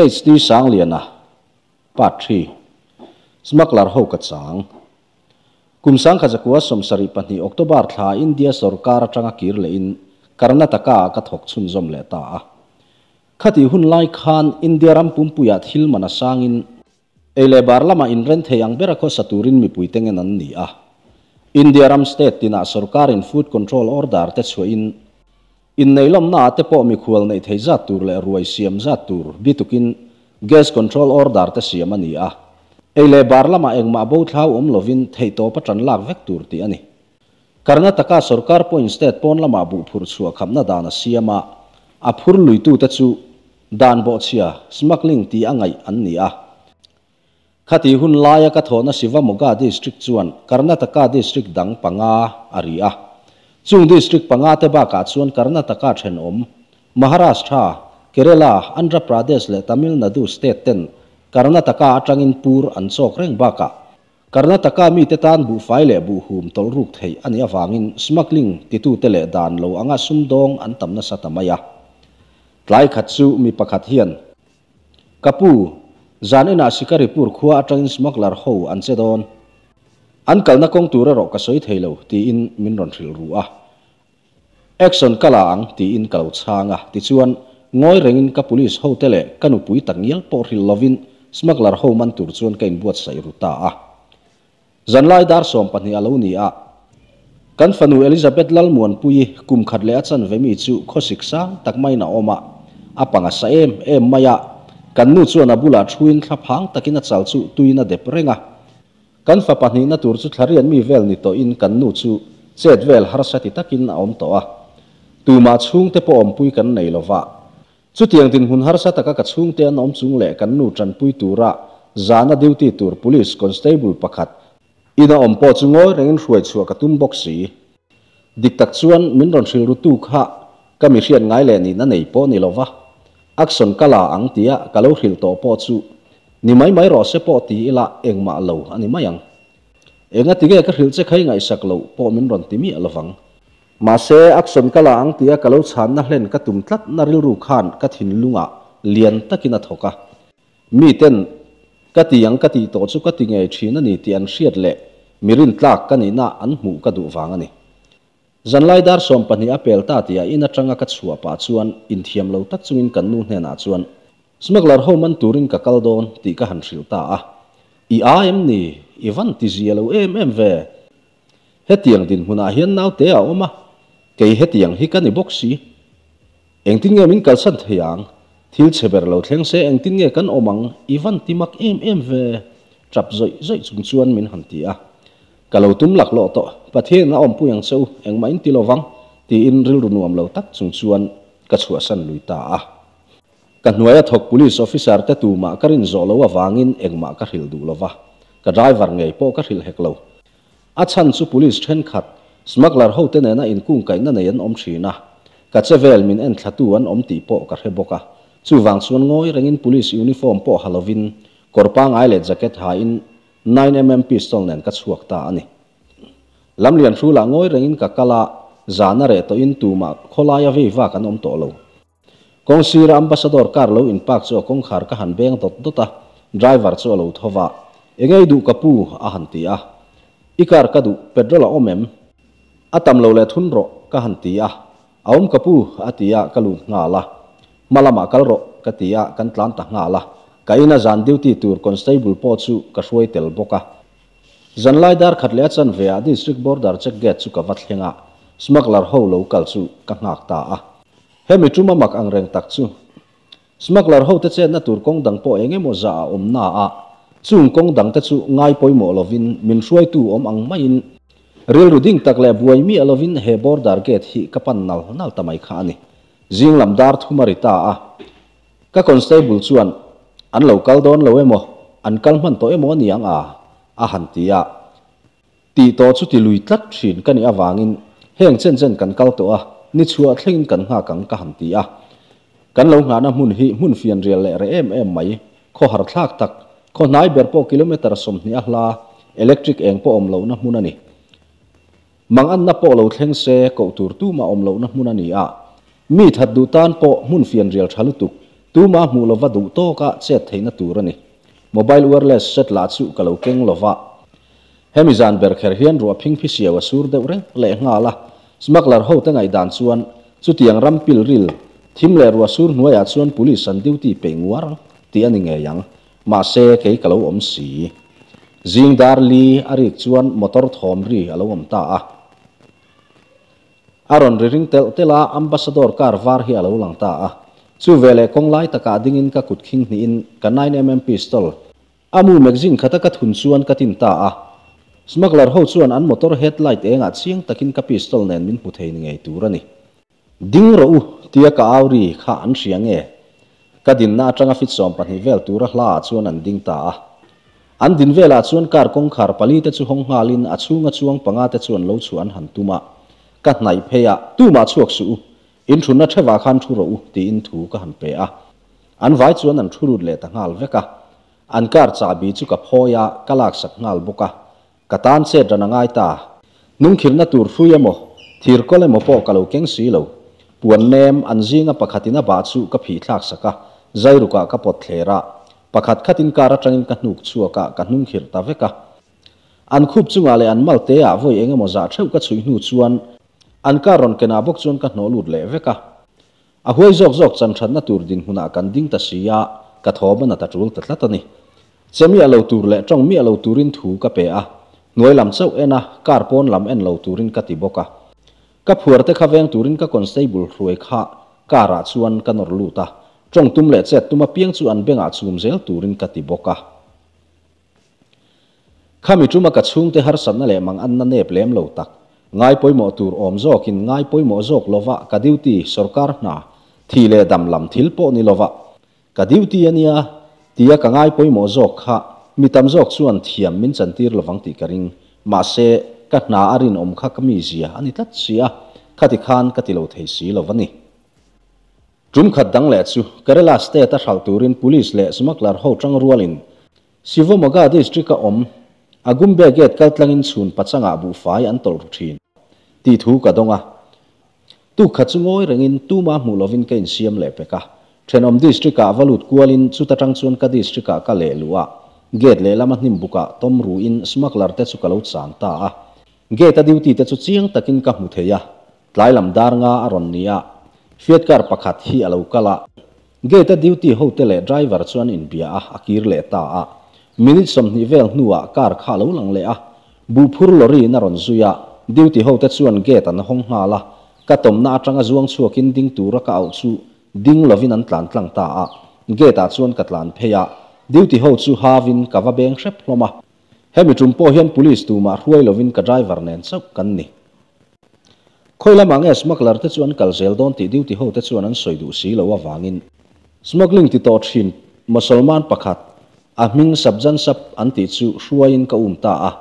HT Sangliana, Part Xii, Smuggler ho ka chang. Kum 1972 October thla India sorkar atanga kir lehin Karnataka ah ka thawk chhunzawm leh ta a. Khati hun lai khan India ram pumpuiah thil man a sangin ei leh bar lamah inren thei ang bera khawsa turin mipui te ngen an ni a. India ram state tinah sorkarin food control order te chhuahin Inneilawmnaah te pawh mikhual neih thei zat tur leh ruai siam zat tur bitukin Gas Control Order te siam a ni a. Ei leh bar lamah engmah bo thlau awm lovin theihtawp a tan lak vek tur tih a ni. Karnataka sorkar pawhin state pawn lamah buh phurh chhuah khamna dan a siam a, a phur luitute chu dan bawhchhia, smuggling, tih a ngaih an ni a. Khati hun laia ka thawhna Shivamogga District chuan Karnataka District dang panga a ri a. Chung District panga te bakah chuan Karnataka thenawm, Maharashtra, Kerala, Andhra Pradesh leh Tamil Nadu state ten Karnataka atangin pur an chawk reng bakah Karnataka mite tan buhfai leh buhhum tawlh ruk theih a nih avangin smuggling titute leh dan lo anga sumdawng an tam nasa ta mai a. Tlai khat chu mi pakhat hian Ka pu, zan inah Sikaripur khua atangin smuggler ho an che dawn. An kalna kawng tur erawh ka sawi thei lo, tiin min rawn hrilh ru a. Action ka la ang, tiin ka lo chhang a. Tichuan, ngawi rengin ka police hote leh ka nupui takngial pawh hrilh lovin smuggler ho man tur chuan ka inbuatsaih ru ta a. Zanlai dar 12 a lo ni a, kan fanu Elizabeth Lalmuanpuii kum khat leh a chanve mi chu khawsik sang tak maiin a awm a, a pang a sa em em mai a, kan nu chuan a bulah thuin thlaphang takin a chal chu tuiin a dep reng a. Kan fa pahnihna tur chu thlariat mi vel ni tawhin kan nu chu chet vel harsa ti takin a awm tawh a, tumah chhungte pawh awmpui kan nei lova. Chutiang dinhmun harsa taka ka chhungte an awm chung leh kan nu tanpui tura zana duty tur police constable pakhat ina awm pawh chu ngawi rengin hruai chhuah ka tum bawk si. Dik tak chuan min rawn hrilh rutu kha ka mi hriat ngai leh nihna nei pawh ni lova, action ka la ang tia ka lo hrilh tawh pawh chu ni mai mai rawh se pawh ti ila engmah lo a ni mai ang. Engatinge ka hrilh che kha i ngaihsak loh pawh min rawn ti miah lovang. Mahse, action ka la ang tia ka lo chhanna hlen ka tum tlat na rilru khan ka thinlungah lian takin a thawk a. Miten ka ti ang ka tih tawh chu ka ti ngei thin a ni tih an hriat leh mi rintlak ka nihna an hmuh ka duh vang a ni. Zanlai dar 12 a pel ta tia in atanga ka chhuah pah chuan inthiam lo tak chungin kan nu hnenah chuan Smuggler ho man turin ka kal dawn tih ka han hrilh ta a. I a em ni? I van ti zia lo em em ve? Hetiang dinhmunah hian naute a awm a, kei hetiang hi ka ni bawk si. Engtin nge min kalsan thei ang? Thil chhe ber lo thleng se engtin nge kan awm ang? I van ti mak em em ve! Tap zawih zawih chung chuan min han ti a. Ka lo tum laklawh tawh, Pathianin a awmpui ang che u, engmah in ti lovang, tiin rilru nuam lo tak chung chuan ka chhuahsan lui ta a. Ka hnuaia thawk police officer te tumah ka rin zawh lo avangin engmah ka hrilh duh lova, ka driver ngei pawh ka hrilh hek lo. A chhan chu police thenkhat, smuggler hote nena inkungkaihna nei an awm thin a, ka che vel min enthlatu an awm tih pawh ka hre bawk a. Chuvang chuan ngawi rengin police uniform pawh ha lovin kawr pangai leh jacket hain 9mm pistol nen ka chhuak ta a ni. Lamlian hrulah ngawi rengin ka kal a, zan a reh tawhin tumah khawlaia vei vak an awm tawh lo. Kawngsira Ambassador car lo in park chu a kawngkhar ka han beng dawt dawt a, driver chu a lo tho va, Enge i duh ka pu? a han ti a. I car ka duh, petrol a awm em? A tam lo leh thun rawh, ka han ti a. A awm ka pu, a ti a, ka lut nghal a. Hma lamah kal rawh, ka ti a, kan tlan ta nghal a. Ka ina zan duty tur constable pawh chu ka hruai tel bawk a. Zanlai dar khat leh a chanve ah District Border Check Gate chu ka va thleng a, smuggler ho lo kal chu ka nghak ta a. Hemi ṭuma mak ang reng tak chu, smuggler hote chetna tur kawng dang pawh eng emaw zah a awm na a, chung kawng dangte chu ngai pawimawh lovin min hruaitu awm ang maiin rilru ding tak leh buai miah lovin he border gate hi ka pan nal nal ta mai kha a ni. Zing lam dar thum a ri ta a, ka constable chuan an lo kal dawn lo emaw, an kal hman tawh emaw a ni ang a, a han ti a. Tih tawh chu ti lui tlat thin ka nih avangin heng chen chen kan kal tawh a, ni chhuah thlengin kan nghak ang ka han ti a. Kan lo nghahna hmun hi hmun fianrial leh reh em em mai, khawhar thlak tak, khaw hnai ber pawh kilometre 20 a hla, electric eng pawh awm lohna hmun a ni. Manganna pawh lo thleng se koh tur tumah awm lohna hmun a ni a. Mi that duh tan pawh hmun fianrial tha lutuk, Tuma hmuh lova duh tawka chet theihna tur a ni. Mobile wireless set lah chu ka lo keng lova. Hemi zan ber kher hian ruah phingphi siau a sur deuh reng lehnghal a. Smuggler ho te ngaihdan chuan chutiang ram pil ril thim leh ruah sur hnuaiah chuan police an duty peih nguar ang tih a ni ngei ang. Mahse kei ka lo awm si. Zing dar li a rik chuan motor thawm ri a lo awm ta a. A rawn ri ring telh telh a, Ambassador car var hi a lo lang ta a. Chu veleh kawng lai takah dingin ka kut khing hnihin ka 9mm pistol a mu magazine khata ka thun chuan ka tin ta a. Smuggler ho chuan an motor headlight engah chiang takin ka pistol nen min hmu thei ni ngei tur a ni. Ding rawh u tia ka au ri kha an hria nge? Ka dinna atanga fit 12 vel tura hlaah chuan an ding ta a. An din velah chuan car kawngkhar pali te chu hawng nghalin a chhunga chuang panga te chuan lo chhuah an han tum a. Ka hnaih phei a, Tumah chhuak suh u, in thunna thevah khan thu rawh u tiin thu ka han pe a. An vai chuan an thu lut leh ta nghal vek a. An car chahbi chu ka phawi a, ka laksak nghal bawk a. Ka tan chet ran a ngai ta. Nungkhirhna tur hrui emaw, thir kawl emaw pawh ka lo keng si lo. Puan nem an zinga pakhatin a bah chu ka phih thlak sak a, zairukah ka pawt thler a. Pakhat khatin kar atangin ka hnuk chhuak a, ka hnungkhirh ta vek a. An khup chungah leh an mal teah vawi eng emaw zah theuh ka chhuih hnu chuan an kar rawn kenah bawk chuan ka hnawh lut leh vek a. A huai zawk zawk chan thatna tur dinhmunah kan ding ta si a, ka thawm a na ta tul ta tlat a ni. Che miah lo tur leh tawng miah lo turin thu ka pe a, hnuai lam chauh en a, car pawn lam en lo turin ka ti bawk a. Ka phuar te kha veng turin ka constable hruai kha car ah chuan ka nawr lut a, tawng tum leh chet tum apiang chu an bengah chhum zel turin ka ti bawk a. Khami tuma ka chhungte harsatna leh mang anna nep lem lo tak, ngai pawimawh tur awm zawkin ngai pawimawh zawk lova ka duty sorkar hna thi leh dam lam thil pawh ni lova ka duty a nia tia ka ngai pawimawh zawk kha mi tam zawk chuan thiam min chantir lovang tih ka ring. Mahse, ka hna a rinawm kha ka mizia a ni tlat si a, khati khan ka ti lo thei si lo va ni. Tum khat dang leh chu Kerala state a hralh turin police leh smuggler ho tang rualin Shivamogga district a awm Agumbe gate kaltlangin chhun pachangah buhfai an tawlh ru thin tih thu ka dawng a. Tuk khat chu ngawi rengin tuma hmuh lovin ka insiam leh pek a. Thenawm district ah va lut kualin chuta tang chuan ka district ah ka leh luh a, gate lehlama hnim bukah tawm ruin smuggler te chu ka lo chang ta a. Gate a duty te chu chiang takin ka hmu thei a, Tlai lam dar nga a rawn ni a, Fiat car pakhat hi a lo kal a. Gate a duty hote leh driver chuan inbia a, a kir leh ta a. Minute 20 vel hnuah car kha a lo lang leh a. Buhphur lorry in a rawn zui a, duty hote chuan gate an hawng nghal a. Ka tawmna atanga zuang chhuakin ding tura ka auh chu ding lovin an tlan tlang ta a. Gate ah chuan ka tlan phei a, duty ho chu havin ka va beng hrep hlawm a. Hemi tum pawh hian police tumah hruai lovin ka driver nen chauh kan ni. Khawi lamah nge smuggler te chu an kal zel dawn tih duty ho te chuan an sawi duh si lo avangin smuggling ti tawh thin Mosolman pakhat a hming Sabjan Sab an tih chu hruaiin ka um ta a.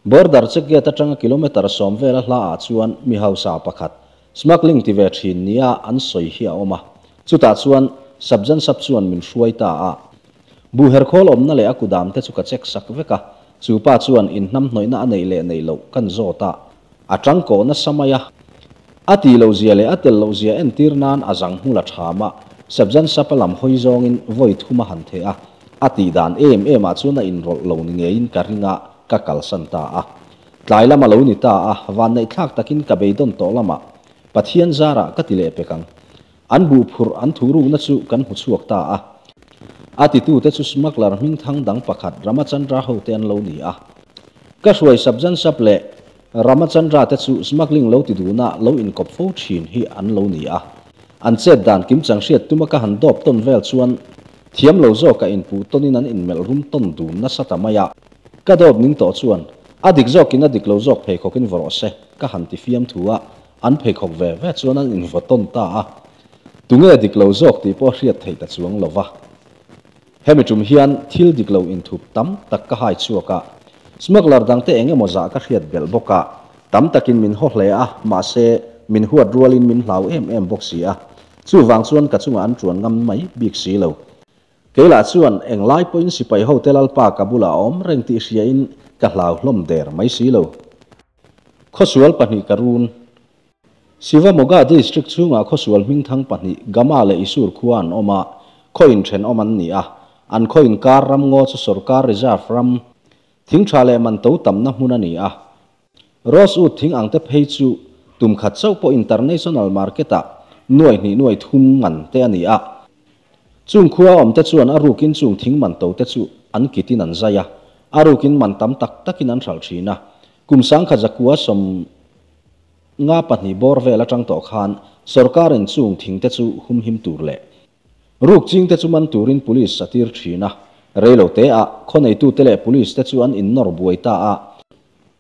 Border check gate atanga kilometre 10 vela hla ah chuan mi hausa pakhat smuggling ti ve thin nia an sawi hi a awm a. Chutah chuan Sabjan Sab chuan min hruai ta a. Buher khawl awmna leh a kudam te chu ka check sak vek a, chu pa chuan inhnam hnawihna a neih leh neih loh kan zawt a, a tangkaw nasa mai a. A tih loh zia leh a tel loh zia entir nan a zang hmul a tham a, Sabjan Sapa lam hawi zawngin vawi thum a han theh a, a tih dan em em ah chuan a inrawlh lo ni ngeiin ka ring a, ka kalsan ta a. Tlai lam a lo ni ta a, vanneih thlak takin ka beidawn tawh lamah Pathian zarah ka ti leh pek ang. An buh phurh an thu rukna chu kan hmu chhuak ta a. A titute chu smuggler hming thang dang pakhat Ramachandra hote an lo ni a. Ka hruai Sabjan Sab leh Ramachandra te chu smuggling lo ti duhna lo inkawp fo thin hi an lo ni a. An chet dan kimchang hriat tuma ka han dawp tawn vel chuan thiam lo zawka inpuh tawnin an inmelh rum tawn dun nasa ta mai a. Ka dawp ning tawh chuan a dik zawkin a dik lo zawk pheikhawkin vaw rawh se ka han ti fiam thu a. An pheikhawk ve ve chuan an invaw tawn ta a, tunge dik lo zawk tih pawh hriat theih ta chuang lo va. Hemi tum hian thil dik lo inthup tam tak ka hai chhuak a, smuggler dangte eng emaw zah ka hriat belh bawk a, tam takin min haw hle a, mahse min huat rualin min hlau em em bawk si a, chuvang chuan ka chungah an tuan ngam mai bik si lo. Kei lah chuan englai pawhin sipai hote lalpa ka bulah a awm reng tih hriain ka hlau hlawm der mai si lo. Khawsual pahnih ka run. Shivamogga district chhungah khawsual hmingthang pahnih Gama leh Isur khua an awm a, khaw inthenawm an ni a. An khaw inkar ramngaw chu sorkar reserve ram, thing tha leh man to tamna hmun a ni a. Rosewood thing ang te phei chu tum khat chauh pawh international market-ah nuai hnih nuai thum man te a ni a. Chung khua awm te chuan a rukin chung thing man to te chu an kitin an zai a, a rukin man tam tak takin an hralh thin a. Kum 1952 bawr vel atang tawh khan sorkarin chung thing te chu humhim tur leh ruk ching te chu man turin police a tir thin a. Reilo te ah khawneitu te leh police te chu an innawr buai ta a.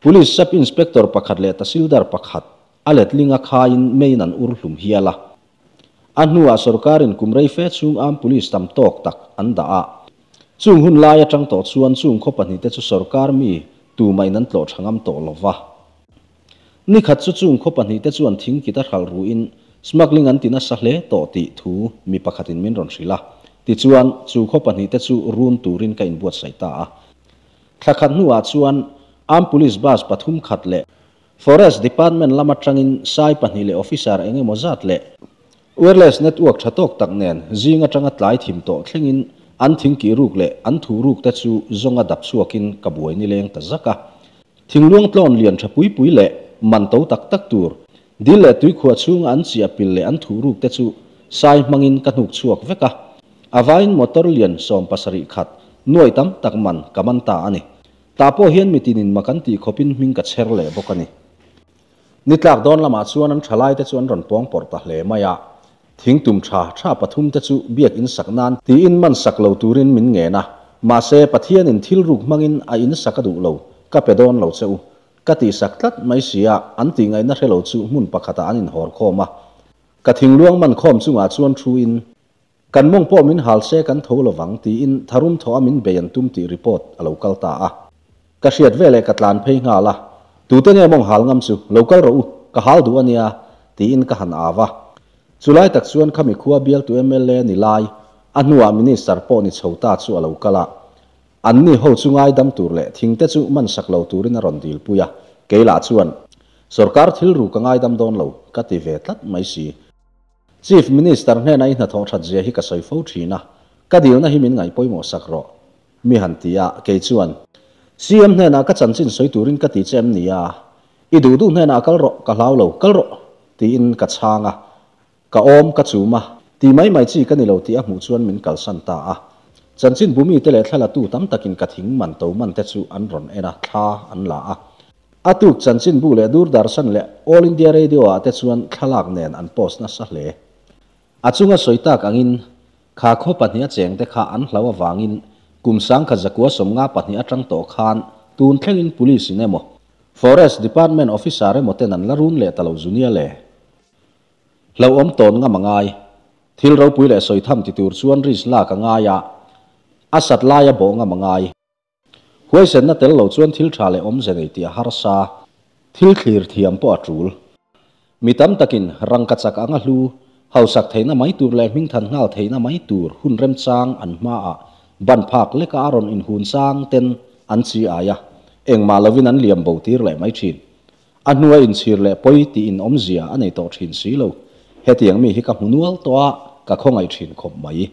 Police Sub Inspector pakhat leh Tahsildar pakhat a letling a khaiin meiin an ur hlum hial a. A hnuah sorkarin kum rei fe chhung armed police tam tawk tak an dah a. Chung hun lai atang tawh chuan chung khaw pahnihte chu sorkar mi tumahin an tlawh tha ngam tawh lo va. Ni khat chu chung khaw pahnihte chuan thing kit a hralh ruin smuggling an ti nasa hle tawh tih thu mi pakhatin min rawn hrilh a. Tichuan, chu khaw pahnihte chu run turin ka inbuatsaih ta a. Thla khat hnuah chuan armed police bus pathum khat leh Forest Department lam atangin sai pahnih leh officer eng emaw zat leh wireless network tha tawk tak nen zing atanga tlai thim tawh thlengin an thing kih ruk leh an thu ruk te chu zawnga dap chhuakin ka buai nileng ta zak a. Thingluang tlawn lian tha pui pui leh man to tak tak tur dil leh tuikhuah chhunga an chiah pil leh an thu ruk te chu sai hmangin ka hnuk chhuak vek a. A vaiin motor lian 70 khat nuai tam tak man ka man ta a ni. Tah pawh hian mitinin mak an tih khawpin hming ka chher leh bawk a ni. Ni tlak dawn lamah chuan an thalaite chu an rawn pawng pawrh ta hle mai a. Thing tum tha tha pathum te chu biak in sak nan tiin man sak lo turin min ngen a. Mahse, Pathianin thil ruk hmangin a in sak a duh lo, ka pe dawn lo che u. Ka tihsak tlat mai si a, an tih ngaihna hre lo chu hmun pakhatah an inhawr khawm a. Ka thingluang man khawm chungah chuan thu in. Kan mawng pawh min hal se kan tho lovang tiin tharum thawh a min bei an tum tih report a lo kal ta a. Ka hriat veleh ka tlan phei nghal a, Tute nge mawng hal ngam chu, lo kal rawh u, ka hal duh a nia tiin ka han au a. Chulai tak chuan khami khua bialtu mla ni lai, a hnuah Minister pawh ni chho ta chu a lo kal a. Anni ho chu ngaidam tur leh thingte chu man sak lo turin a rawn dilpui a, kei lah chuan, Sorkar thil ru ka ngaidam dawn lo, ka ti ve tlat mai si. Chief Minister hnena i hnathawh that zia hi ka sawi fo thin a, ka dilna hi min ngaih pawimawh sak rawh, mi han ti a, kei chuan, CM hnenah ka chanchin sawi turin ka ti che em ni a, i duh duh hnenah kal rawh, ka hlau lo, kal rawh, tiin ka chhang a, ka awm ka chum a, ti mai mai chi ka ni lo tih a hmuh chuan min kalsan ta a. Chanchin bumite leh thlalatu tam takin ka thing man to man te chu an rawn en a, thla an la a. A tuk chanchinbu leh Doordarshan leh All India Radio ah te chuan thlalak nen an post nasa hle. A chunga sawi tak angin, kha khaw pahnih a cheng te kha an hlau avangin kum 1992 atang tawh khan tun thlengin Police in emaw, Forest Department Officer emaw ten an la run leh ta lo zu nia le. Hlauhawm tawn ngam a ngai. Thil ropui leh sawi tham ti tur chuan risk lak a ngai a, a sat laia bawh ngam a ngai. Huaisenna tel lo chuan thil tha leh awmze nei tih a harsa, thil thlir thiam pawh a tul. Mi tam takin rangkachak anga hlu, hausak theihna mai tur leh hmingthan nghal theihna mai tur hun remchang an hmaah ban phak leka a rawn inhun chang ten an chi ai a, engmah lovin an liam bo tir leh mai thin. A hnua inchhir leh pawi tih in awmzia a nei tawh thin si lo. Hetiang mi hi ka hmu nual tawh a, ka khawngaih thin khawp mai.